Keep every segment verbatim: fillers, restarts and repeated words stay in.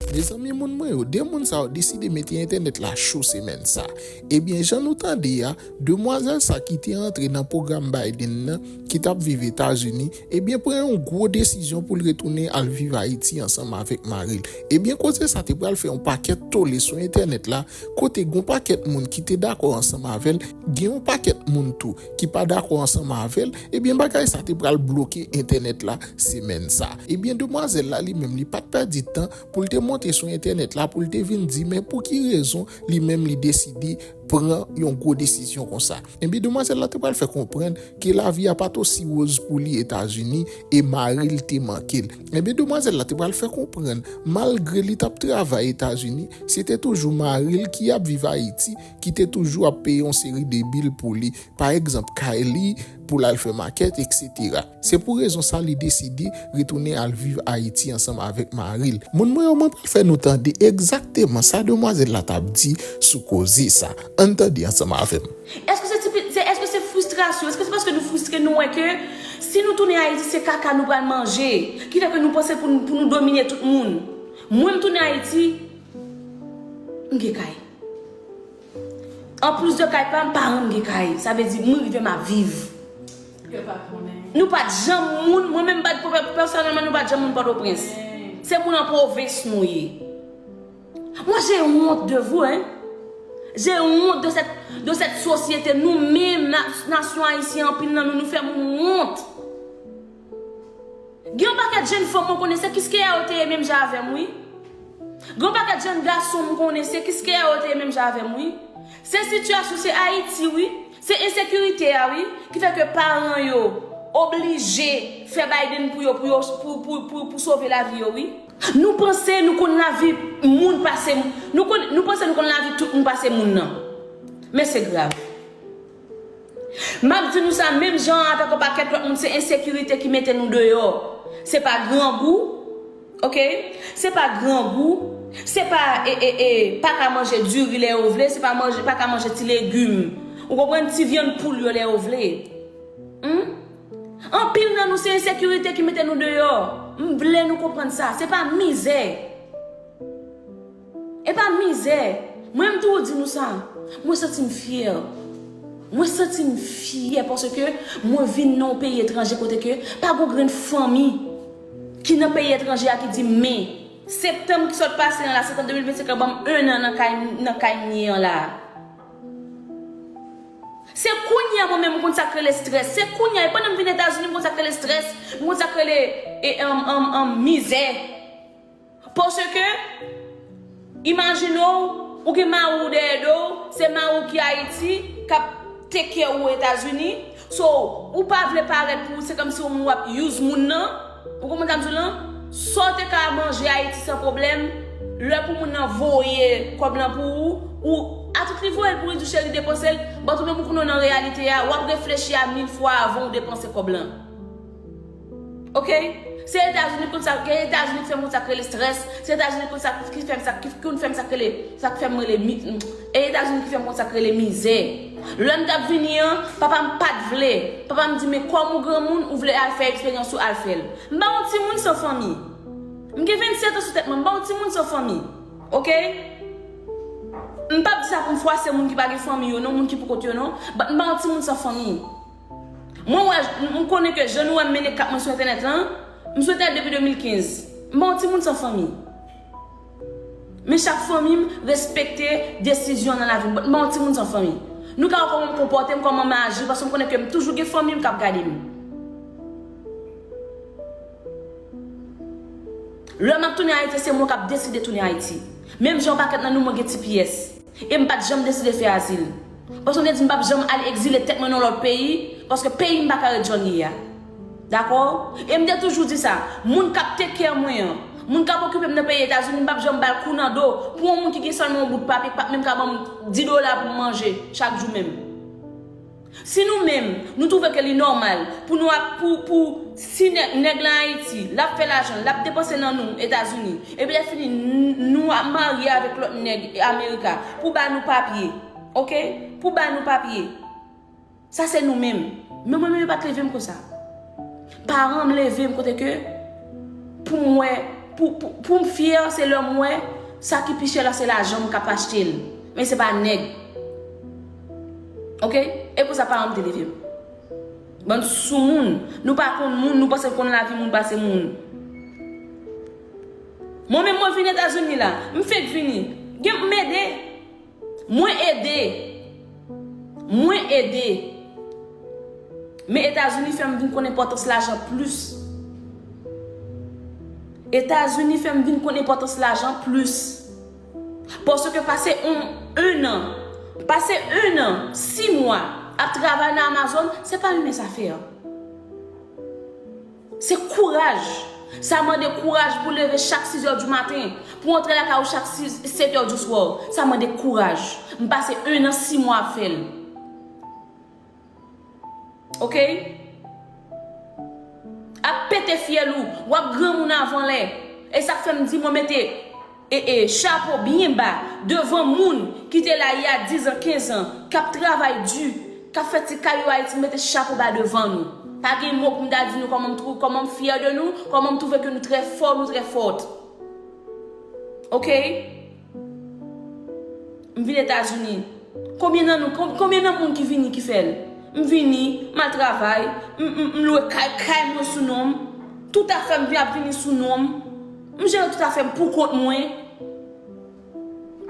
Mezanmi, moun mwen yo, de moun sa yo deside mete entènèt la cho semèn sa. Ebyen, jan nou tande a, demwazèl sa ki te antre nan pwogram Biden nan, ki t ap viv Etazini, ebyen, pran yon gwo desizyon pou l retounen al viv Ayiti ansanm avèk mari l. Ebyen, koze sa te pral fè yon pakèt tole sou entènèt la, kote gon pakèt moun ki te dakò ansanm avè l, gen yon pakèt moun tou ki pa dakò ansanm avè l, ebyen, bagay sa te pral bloke entènèt la semèn sa. Ebyen, demwazèl la, li menm, li pa t pèdi tan pou l te monte sou entènèt la, pou l te vin di, men pou ki rezon li menm li deside pran yon gwo desizyon konsa. Ebyen, demwazèl la te pral fè konprann ke lavi a pa t osi woz pou li Etazini e mari l te manke l. Ebyen, demwazèl la te pral fè konprann, malgre li t ap travay Etazini, se te toujou mari l ki ap viv Ayiti, ki te toujou ap peye yon seri de bil pou li. Pa egzanp, kay li, pou l al fè makèt, etsetera. Se pou rezon sa li deside retounen al viv Ayiti ansanm avèk mari l. Moun mwen yo, mwen pral fè nou tande egzakteman sa demwazèl la t ap di sou koze sa. Ann tande ansanm avè m. Èske se ti pi-, se, èske se fristrasyon? Èske se paske nou fristre, nou wè ke si nou tounen Ayiti, se kaka nou pral manje, ki fè ke nou panse pou nou, pou nou domine tout moun? Mwen, m tounen Ayiti, m gen kay. Anplis de kay pa m, paran m gen kay. Sa vle di, mwen rive m ap viv. Yo pa konnen. Nou pa t janm moun, mwen menm pa t, pèsonèlman, nou pa t janm moun Pòtoprens. Se moun an pwovens nou ye. Moi, j'ai honte de vous, hein. J'ai honte de cette, de cette société. Nou menm, na-, nasyon ayisyen, anpil nan nou, nou fè moun wont. Gen yon pakèt jèn fanm mwen konnen, se Kiskeya yo te ye menm jan avè m, wi. Gen yon pakèt jèn gason m konnen, se Kiskeya yo te ye menm jan avè m, wi. Se sitiyasyon, se Ayiti, wi. Se ensekirite a, wi, ki fè ke paran yo oblije fè Biden pou yo, pou yo, pou, pou, pou, pou sove lavi yo, wi. Nou panse nou konn lavi moun pase moun. Nou konn, nou panse nou konn lavi tout moun pase moun nan. Men se grav. M ap di nou sa menm jan avèk yon pakèt lòt moun, se ensekirite ki mete nou deyò. Se pa grangou, oke? Se pa grangou, se pa, e, e, e, pa ka manje diri lè yo vle, se pa manje, pa ka manje ti legim. Ou konprann? Ti vyann poul yo lè yo vle. Hmm? Anpil nan nou, se ensekirite ki mete nou deyò. M vle nou konprann sa. Se pa mizè. E pa mizè. Mwen, m toujou di nou sa. Mwen santi m fyè. Mwen santi m fyè paske mwen vin nan yon peyi etranje kote ke pa gon grenn fanmi ki nan peyi etranje a ki di m, men, septanm ki sot pase an la, septanm de mil vennsenk la, ban m en an nan kay, nan kay m ye an la. Se kounye a mwen menm m konn sa k rele strès. Se kounye a, e pandan m vin Etazini, m konn sa k rele strès, m konn sa k rele, e, um, um, um, mizè. Paske, imajine w, ou gen mari w dèyè do w, se mari w ki Ayiti, k ap take care ou Etazini. So, ou pa vle parèt pou, se kòmsi w ap use moun nan. Ou konprann sa m di w lan? Sa w te ka manje Ayiti san pwoblèm, lè pou moun nan voye kòb lan pou ou, ou, a tout li voye l pou li di cheri depanse l, but ou menm ou konnen w nan reyalite a, w ap reflechi a mil fwa avan w depanse kòb lan. Oke? Se Etazini konn sa, gen Etazini ki fè m konn sa k rele strès, se Etazini konn sa, ki fè m sa, ki, ki konn fè m sa k rele, sa k fè m rele mi-, e Etazini ki fè m konn sa k rele mizè. Lè m t ap vini an, papa m pa t vle. Papa m di, men kòm ou granmoun, ou vle al fè eksperyans ou, al fè l. M pa yon timoun san fanmi. M gen vennsèt an sou tèt mwen, m pa yon timoun san fanmi. Oke? M p ap di sa pou m fwase moun ki pa gen fanmi yo, non, moun ki pou kont yo, non. But m pa yon timoun san fanmi. Mwen wè, m konnen ke jan nou wè m mennen kap mwen sou entènèt lan, m sou entènèt depi de mil kenz. M pa yon timoun san fanmi. Men chak fanmi m respekte desizyon nan lavi m. But m pa yon timoun san fanmi. Nou ka wè kòman m konpòte m, kòman m aji, paske m konnen ke m toujou gen fanmi m k ap gade m. Lè m ap tounen Ayiti, se mwen k ap deside tounen Ayiti. Menm jan yon pakèt nan nou, mwen gen T P S. E m pa t janm deside fè azil. Paske m te di m p ap janm al egzile tèt mwen nan lòt peyi, paske peyi m pa ka ret jan l ye a. Dakò? E m te toujou di sa, moun k ap take care mwen an, moun k ap okipe m nan peyi Etazini, m p ap janm ba l kou nan do pou yon moun ki gen sèlman yon bout papye, k p ap menm ka ban m dis dola pou m manje chak jou menm. Si nou menm, nou twouve ke li nòmal pou nou ap, pou, pou, si nè-, nèg lan Ayiti, l ap fè lajan, l ap depanse nan nou, Etazini, epi lè fini, n-, nou ap marye avèk lòt nèg Amerika pou ba nou papye, oke? Pou ba nou papye. Sa se nou menm. Men mwen menm, yo pa t leve m konsa. Paran m leve m kote ke pou m wè, Pou, pou, pou m fyè, se lè m wè sa ki pi chè la, se lajan m k ap achte l. Men se pa nèg. Oke? E pou sa paran m te leve m. Bann soumoun. Nou pa konn moun, nou panse n konn lavi moun pase moun. Mwen menm, mwen vin Etazini la. M fenk vini. Gen m ede. Mwen ede. Mwen ede. Men Etazini fè m vin konn enpòtans lajan plis. Etazini fè m vin konn enpòtans lajan plis. Paske pase on, en an, pase en an, sis mwa ap travay nan Amazon, se pa imen sa fè. Se kouraj. Sa mande kouraj pou leve chak sizè di maten, pou antre lakay ou chak sèt è di swa. Sa mande kouraj. M pase en an, sis mwa ap fè l. Oke? Ap pete fyèl ou, w ap granmoun avan lè. E sa k fè m di mwen mete e, e, chapo byen ba devan moun ki te la il y a diz an, kenz an, k ap travay di, k ap fè ti kay yo Ayiti, m mete chapo ba devan nou. Pa gen mo pou m ta di nou kòman m twou-, kòman m fyè de nou, kòman m twouve ke nou trè fò, nou trè fòt. Oke? M vin Etazini. Konbyen nan nou, kon-, konbyen nan moun ki vini ki fè l? M vini, m al travay, m, m, m lwe kay, kay mwen sou non m. Tout afè m vin ap vini sou non m. M jere tout afè m pou kont mwen.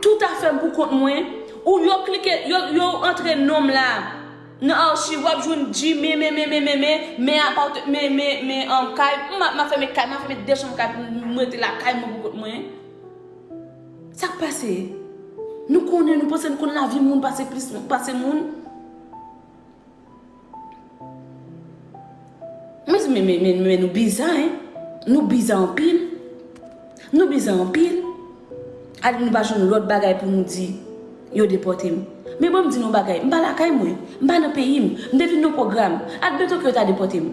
Tout afè m pou kont mwen. Ou yo klike, yo, yo antre non m la nan achiv, w ap jwenn di men, men, men, men, men, men, men, apart-, men, men, men, um, kay, m ap, m ap fèmen kay, m ap fèmen de chanm kay pou m rete lakay mwen pou kont mwen. Sa k pase? Nou konnen, nou panse n konn lavi moun pase plis, pase moun. Mezanmi, men, men, men, men nou bizan, en. Nou bizan anpil. Nou bizan anpil. Al nou pa jwenn lòt bagay pou nou di, yo depòte m. Men bon, m di nou yon bagay, m pa lakay mwen. M pa nan peyi m. M te vin nan pwogram. Admeton ke yo ta depòte m.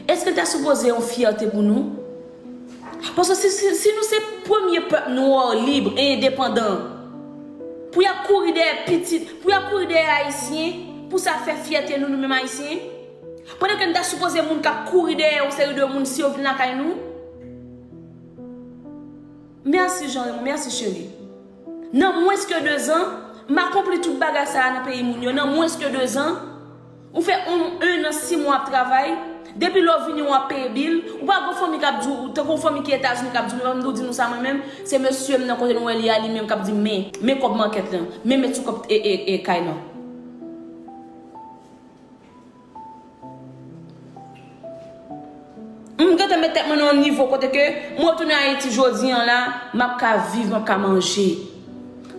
Èske l ta sipoze yon fyète pou nou? Paske si, si, si nou se premye pèp nwa lib e endepandan, pou y ap kouri dèyè pitit, pou y ap kouri dèyè Ayisyen, pou sa fè fyète nou, nou menm Ayisyen, pandan ke n ta sipoze moun k ap kouri dèyè yon seri de moun si yo vin lakay nou? Mèsi, Jean Raymond, mèsi, cheri. Nan mwens ke dezan, m akonpli tout bagay sa a nan peyi moun yo. Nan mwens ke dezan, ou fè on, en an, sis mwa ap travay. Depi lè w vini, w ap peye bil. Ou pa gen fanmi k ap di w, tankou yon fanmi ki Etazini k ap di w, men m di w, di nou sa mwen menm, se mesye m nan kote nou wè li a, li menm k ap di m, men, men kòb makèt lan, men, men ti kòb e, e, e kay lan. M gentan met tèt mwen nan yon nivo kote ke m retounen Ayiti jodi an la, m ap ka viv, m ap ka manje.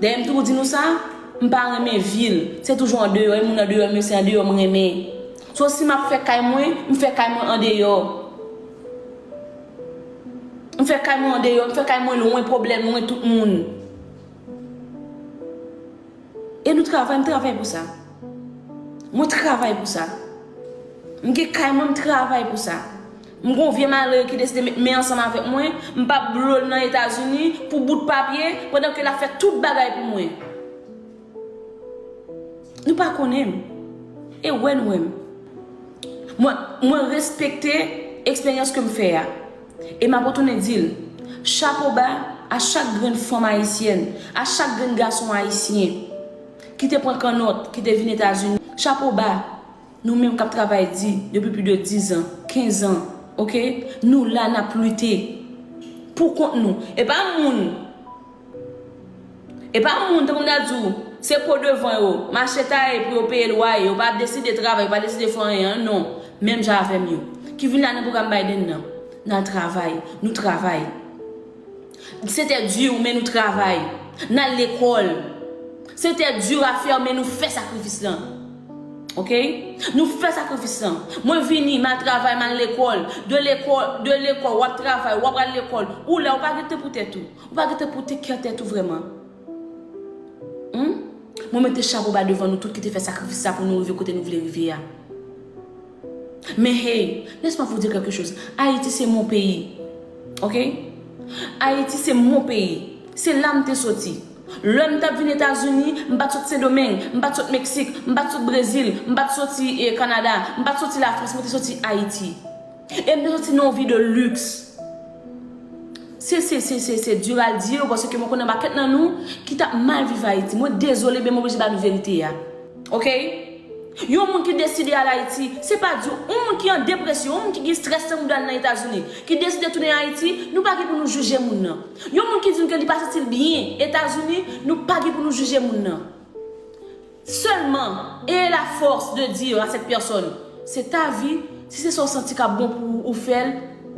Dayè m toujou di nou sa, m pa renmen vil. Se toujou andeyò, e moun andeyò, m yo se andeyò m renmen. So si m ap fè kay mwen, m fè kay mwen andeyò. M fè kay mwen andeyò, m fè kay mwen lwen pwoblèm, lwen tout moun. E nou travay, m travay pou sa. Mwen travay pou sa. M gen kay mwen, m travay pou sa. M gon vye malere ki deside met men ansanm avèk mwen, m p ap blo l nan Etazini pou bout papye, pandan ke l ap fè tout bagay pou mwen. Nou pa konnen m. E wè nou wè m. Mwen, mwen respekte eksperyans ke m fè a. E m ap retounen di l, chapo ba a chak grenn fanm ayisyèn, a chak grenn gason ayisyen ki te pran kannòt, ki te vin Etazini. Chapo ba nou menm k ap travay di depi plis de diz an, kenz an, oke? Nou la, n ap lite pou kont nou. E pa moun E pa moun, tankou m ta di w, se po devan yo, mache taye pou yo peye lwaye, yo pa deside travay, yo pa deside fè anyen an, non. Menm jan avè m yo. Ki vin la nan pwogram Biden nan. N al travay, nou travay. C'était dur, men nou travay. N al lekòl. C'était dur à faire, men nou fè sakrifis lan. Oke? Nou fè sakrifis lan. Mwen vini, m al travay, m al lekòl. De lekòl, de lekòl, w ap travay, w ap al lekòl. Ou la, ou pa gen tan pou tèt ou. Ou pa gentan pou te kè tèt ou vrèman. Hmm? Mwen mete chapo ba devan nou tout ki te fè sakrifis sa pou nou rive kote nou vle rive a. Men hey, laisse-moi vous dire quelque chose. Ayiti se mon peyi. Oke? Ayiti se mon peyi. Se la m te soti. Lè m t ap vin Etazini, m pa t sot Sendomeng, m pa t sot Meksik, m pa t sot Brezil, m pa t soti, eh, Kanada, m pa t soti Lafrans, mwen te soti Ayiti. E m te soti nan yon vi de luks. Se, se, se, se, se di al di yo, paske mwen konnen pakèt nan nou ki t ap mal viv Ayiti. Mwen dezole, men mwen oblije ba nou verite a. Oke? Yon moun ki deside al Ayiti, se pa di yon moun ki an depresyon, yon moun ki gen strès tankou dal nan Etazini, ki deside tounen Ayiti, nou pa gen pou nou jije moun nan. Yon moun ki di nou ke li pa santi l byen Etazini, nou pa gen pou nou jije moun nan. Seulement, ayez la force de dire à cette personne, c'est ta vie, si se sa w santi k ap bon pou ou, ou fè l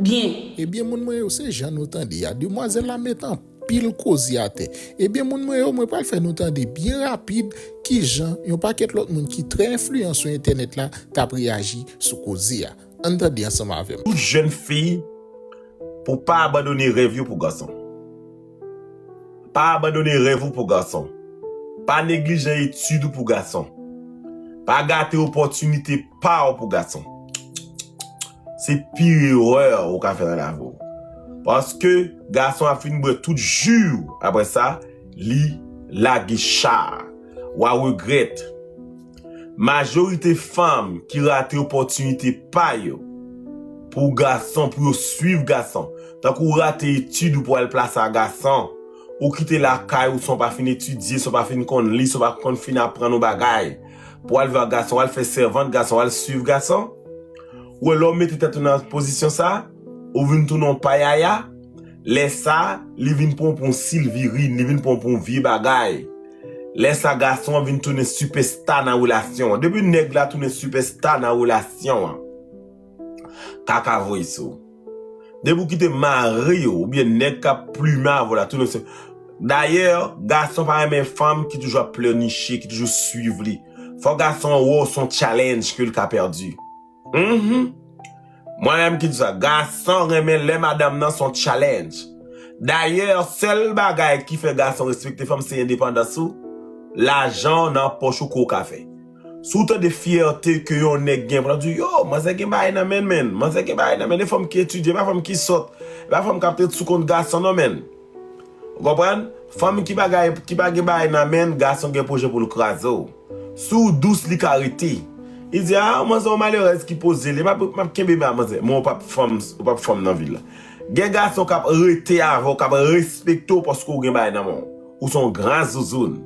byen. Ebyen, moun mwen yo, se jan nou tande a. Demwazèl la met anpil koze atè. Ebyen, moun mwen yo, mwen pral fè nou tande byen rapid kijan yon pakèt lòt moun ki trè enfliyan sou entènèt la t ap reyaji sou koze a. Ann tande ansanm avè m. Tout jèn fi, pou pa abandone rèv yo pou gason. Pa abandone rèv ou pou gason. Pa neglijan etid ou pou gason. Pa gate opòtinite pa w pou gason. Se pi erè ou ka fè nan lavi w. Paske gason ap fin bwè tout ji w. Apre sa, li lage cha. W a regrèt. Majorite fanm ki rate opòtinite pa yo pou gason, pou yo swiv gason. Tankou w rate etid ou pou al plase a gason, ou kite lakay ou san w pa fin etidye, san w pa fin konn li, san w pa konn fin aprann yon bagay. Pou al viv ak gason, w al fè sèvant gason, w al swiv gason. Ou wè lè w mete tèt ou nan pozisyon sa, ou vin tounen yon payaya. Lè sa, li vin pran w pou yon silvirin, li vin pran w pou yon vye bagay. Lè sa, gason an vin tounen sipèsta nan relasyon an. Depi nèg la tounen sipèsta nan relasyon an, kaka voye sou ou. Depi w kite mari w oubyen nèg k ap plimen avè w la tounen si. Dayè, gason pa renmen fanm ki toujou ap plèniche, ki toujou swiv li. Fò gason an wè w se yon challenge ke l ka pèdi. Mhm. Mwen menm ki di sa, gason renmen lè madanm nan se yon challenge. Dayè, sèl bagay ki fè gason respekte fanm se endepandans ou, lajan w nan pòch ou ke w ka fè. Si w tande fyète ke yon nèg gen pou l ap di, yo, manzè gen bagay nan men l, men, manzè gen bagay nan men l, e fanm ki etidye, e pa fanm ki sòt, e pa fanm k ap ret sou kont gason non, men. Ou konprann? Fanm ki pa gen, ki pa gen bagay nan men l, gason gen pwojè pou l kraze w. Si w dous, li ka rete. Li di, a, manzè yon malerèz ki poze l, e m ap, m ap kenbe men a manzè. Men w p ap fanm, w p ap fanm nan vi l. Gen gason k ap rete avè w, k ap respekte w paske w gen bagay nan men w. Ou se yon gran zouzoun.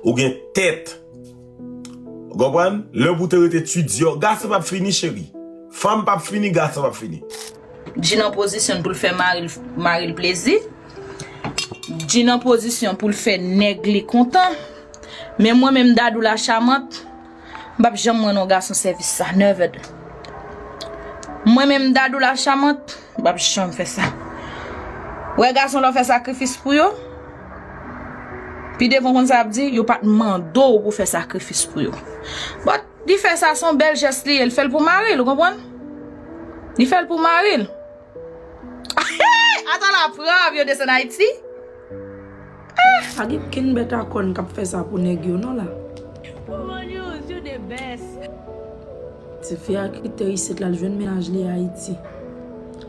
Ou gen tèt. Ou konprann? Lè pou te rete etidye, gason p ap fini, cheri. Fanm p ap fini, gason p ap fini. Di nan pozisyon pou l fè mari l, mari l plezi. Di nan pozisyon pou l fè nèg li kontan. Men mwen menm, Dadou la chamant, m p ap janm rann yon gason sèvis sa, never. Mwen menm, Dadou la chamant, m p ap janm fè sa. Wè gason lè w fè sakrifis pou yo, pi devan konn sa y ap di, yo pa t mande w pou fè sakrifis pou yo. But, li fè sa, se yon bèl jès li ye, li fè l pou mari l, ou konprann? Li fè l pou mari l. Atan la pran avyon desann Ayiti. Ah, pa gen kenn bèt a kòn k ap fè sa pou nèg yo non la. Poumon News, you the best. Tifi a kite isit la, l jwenn mennaj li Ayiti.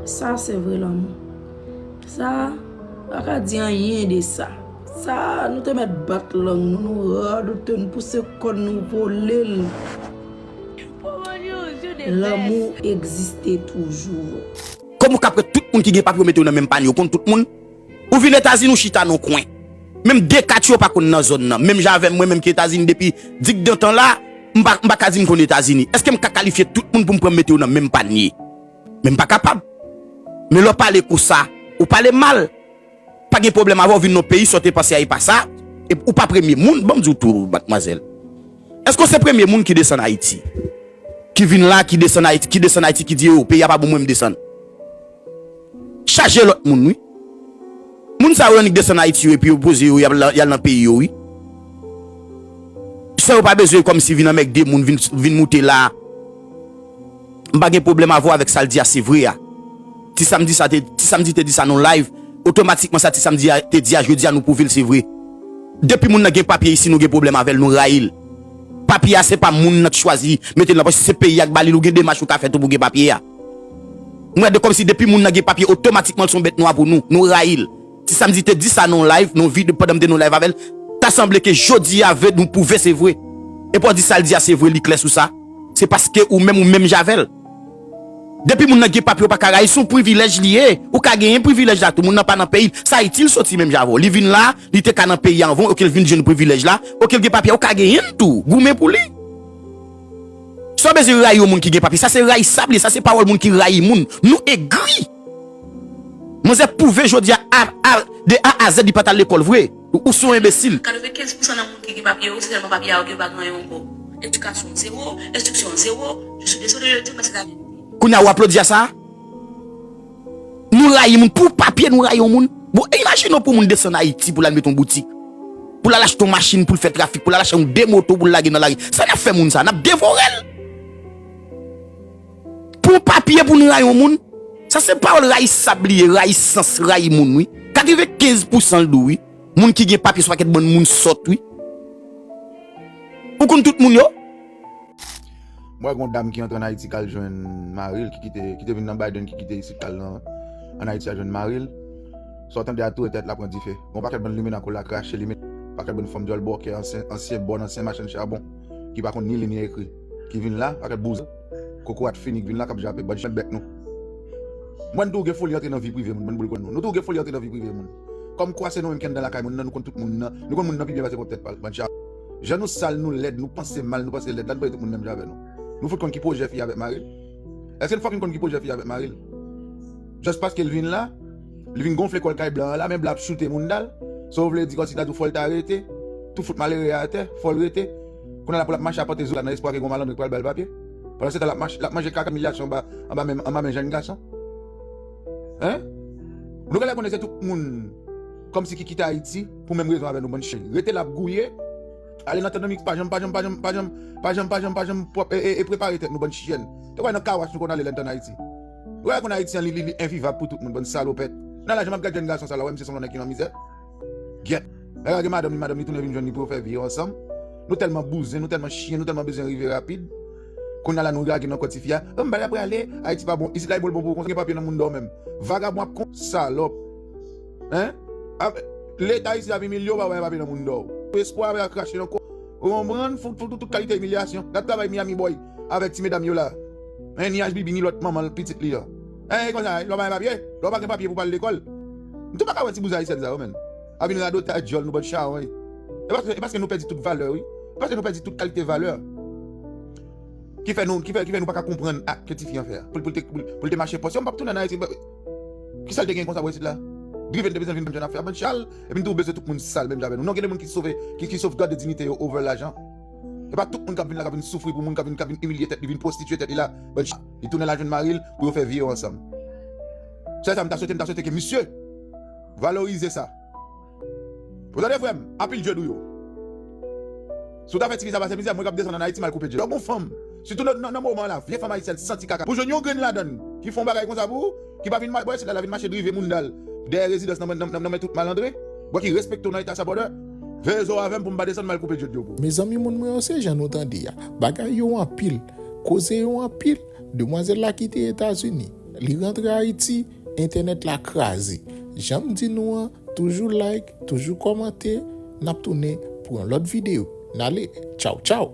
Sa se vre lanmou. Sa, pa ka di anyen de sa. Sa, nou te mèt bat lang nou, nou radote, nou pouse kòn nou vole l. Poumon News, you the best. Lanmou egziste toujou. Kòman w ka pran tout moun ki gen papye w mete yo nan menm panye, w konn tout moun? Ou vin Etazini, ou chita nan yon kwen. Menm dekatye w pa konn nan zòn nan. Menm jan avè m, mwen menm ki Etazini depi digdantan la, m pa, m pa ka di m konn Etazini. Èske m ka kalifye tout moun pou m pran m mete yo nan menm panye? Men m pa kapab. Men lè w pale konsa, ou pale mal. Pa gen pwoblèm avè w, vin nan yon peyi, sa w te panse a e pa sa. E ou pa premye moun, ban m di w tou, madmwazèl. Èske w se premye moun ki desann Ayiti? Ki vin la, ki desann Ayiti, ki desann Ayiti, ki di, yo, peyi a pa bon, mwen m desann. Chaje lòt moun, wi. Moun sa yo annik desann Ayiti yo, epi yo poze yo, y al, y al nan peyi yo, wi. Sa yo pa bezwen kòmsi vin anmègde moun, vin, vin moute la. M pa gen pwoblèm avè w avèk sa l di a, se vre a. Ti Samdi sa te, Ti Samdi te di sa nan live. Otomatikman sa Ti Samdi a te di a, jodi a nou pwouve l se vre. Depi moun nan gen papye isi, nou gen pwoblèm avè l, nou rayi l. Papye a se pa moun nan k chwazi mete l nan pòch, se peyi a k ba li l, ou gen demach ou ka fè tou pou gen papye a. Mwen de kòmsi depi moun nan gen papye, otomatikman l se yon bèt nwa pou nou, nou rayi l. Ti Samdi te di sa nan yon live, nan yon videyo pandan m te nan yon live avè l. Ta sanble ke jodi a vre nou pwouve se vre. Epi w di sa l di a se vre, li klè sou sa. Se paske ou menm, ou menm jan avè l. Depi moun nan gen papye, ou pa ka rayi, se yon privilèj li ye. Ou ka genyen privilèj la tou, moun nan pa nan peyi l. Se Ayiti l soti menm jan avè w. Li vin la, li te ka nan peyi a anvan w, oke l vin jwenn privilèj la, oke l gen papye a, ou ka genyen l tou. Goumen pou li. Sa w bezwen rayi yon moun ki gen papye? Sa se rayisab li ye, sa se pawòl moun ki rayi moun. Nou egri. Manzè pwouve jodi a, a, a, de A a Z li pa t al lekòl vre. Ou, ou se yon enbesil. Katrevenkenz pousan nan moun ki gen papye yo, se sèlman papye a yo ki yo pa gen anyen ankò. Edikasyon zewo, enstriksyon zewo, je suis désolé de le dire, men se la verite. Kounye a ou aplodi a sa? Nou rayi moun pou papye, nou rayi yon moun. Bon, imajine w pou moun desann Ayiti pou l al met yon boutik. Pou l al achte yon machin, pou l fè trafik, pou l al achte yon de moto pou l lage nan lari. Sa n ap fè moun sa? N ap devore l. Pou papye pou nou rayi yon moun? Sa se pawòl rayisab li ye, rayisans, rayi moun, wi. Katrevenkenz pousan l di w, wi. Moun ki gen papye se yon pakèt bann moun sòt, wi. Ou konn tout moun yo? M wè gon dam ki antre ann Ayiti k al jwenn mari l, ki kite, ki te vin nan Biden, ki kite isit k al nan, ann Ayiti al jwenn mari l. Sa w tande a tou e tèt la pran dife. Gon pakèt bann limena kola krache, limena, pakèt bann fanm dyòl bòkè, ansyen, ansyen bòn, ansyen machann chabon, ki pa konn ni li ni ekri, ki vin la, pakèt bouzou, kokorat fini k vin la k ap jape, bann chen bèk nou. M wè n tou gen foli antre nan vi prive moun, bann boul grenn nou. Nou tou gen foli antre nan vi prive moun. Kòmkwa se nou menm ki anndan lakay moun nan, nou konn tout moun nan. Nou konn moun nan pi byen pase pwòp tèt pa l. Bann chat. Jan nou sal, nou lèd, nou panse mal, nou panse lèd la, nou pa tout moun menm jan avè nou. Nou fout konn ki pwojè fi avèk mari l? Èske n fucking konn ki pwojè fi avèk mari l? Just paske l vin la, li vin gonfle kò l kay blan an la, men blan ap choute mounda l. Sa w vle di kòmsi ta di w fò l ta rete? Tou fout malere a atè, fò l rete. Kounye a la pou l ap mache ap pote zo la nan espwa ke gon malandren k pral ba l papye. Pandan se tan l ap mache, l ap manje kaka imilyasyon anba, anba men, anba men jèn gason. Hein? Nou genlè konnen se tout moun kòmsi ki kite Ayiti pou menm rezon avè nou, bann chen. Rete la ap gouye, ale nan tann nan miks, pa janm, pa janm, pa janm, pa janm, pa janm, pa janm, pa janm pwòp e, e, e prepare tèt nou, bann chen. Te kwè nan kawas nou konn ale lè n t ann Ayiti. Ou wè konn Ayiti an li, li, li envivab pou tout moun, bann salopèt. Nan lajan m ap gad jèn gason sa la, wè misye se yon nèg ki nan mizè. Gyèt. Lè l gen madanm li, madanm li tounen vin jwenn li pou yo fè vi yo ansanm. Nou tèlman bouzen, nou tèlman chen, nou tèlman bezwen rive rapid. Kounye a la nou lage nan kò tifi a. Oh, m pa ta prale, Ayiti pa bon. Isit la e bon l bon pou ou konsa, gen papye nan mounda w menm. Vagabon ap kon salòp. Hein? Leta isit ap imilye w, pa bay papye nan mounda w. Espwa a krache nan kò. Ou konprann? Fout, fout, fout tout kalite imilyasyon. Gad travay Miami Boy avèk ti medam yo la. Hein, ni H B B, ni lòt manman l pitit li an. Hein, e konsa, lè w pa gen papye, lè w pa gen papye pou w pa al lekòl. M tou pa ka wè ti bouz ayisyèn sa yo, menn. Ap vin radote ak djòl nou, bann chawony. E paske, e paske nou pèdi tout valè, wi. E paske nou pèdi tout kalite valè. Ki fè nou, ki fè, ki fè nou pa ka konprann ak ke tifi an fè a. Pou, pou, l te, pou, pou l te mache pòs yo, m p ap tounen ann Ayiti. Kisa l te gen konsa pou isit la? Drive n te bezwen vin menm jan n ap fè a, bann chal. Epi n tou bezwen tout moun sal menm jan avè nou. Non, gen de moun ki sove, ki, ki sovgade diyite yo over lajan. E pa tout moun k ap vin la, k ap vin soufri pou moun, k ap vin, k ap vin imilye tèt li, vin pwostitye tèt li la. Bann chal. Li tounen la jwenn mari l pou yo fè vi yo ansanm. Sèl sa m ta swete, m ta swete ke misye valorize sa. Ou tande, frè m? Anpil djòl ou yo. Si w ta fè tifi sa pase mizè, mwen k ap desann ann Ayiti, m al koupe djòl. Lè w gon fanm, sitou nan, nan, nan moman an la, vye fanm ayisyèn santi kaka. Pou jwenn yon grenn ladan l, ki fè yon bagay konsa pou ou, ki pa vin ma-, bò isit la, l a vin mache drive mounda l dèyè rezidans nan, nan, nan, nan men tout malandren, bò ki respekte w nan eta sa, brother, veye zo w avè m pou m pa desann, m al koupe djòl yo pou ou. Mezanmi, moun mwen yo, se jan nou tande a. Bagay yo anpil, koze yo anpil. Demwazèl la kite Etazini, li rantre Ayiti, entènèt la kraze. Jan m di nou an, toujou like, toujou kòmante, n ap tounen pou yon lòt videyo. N ale, tchaw tchaw!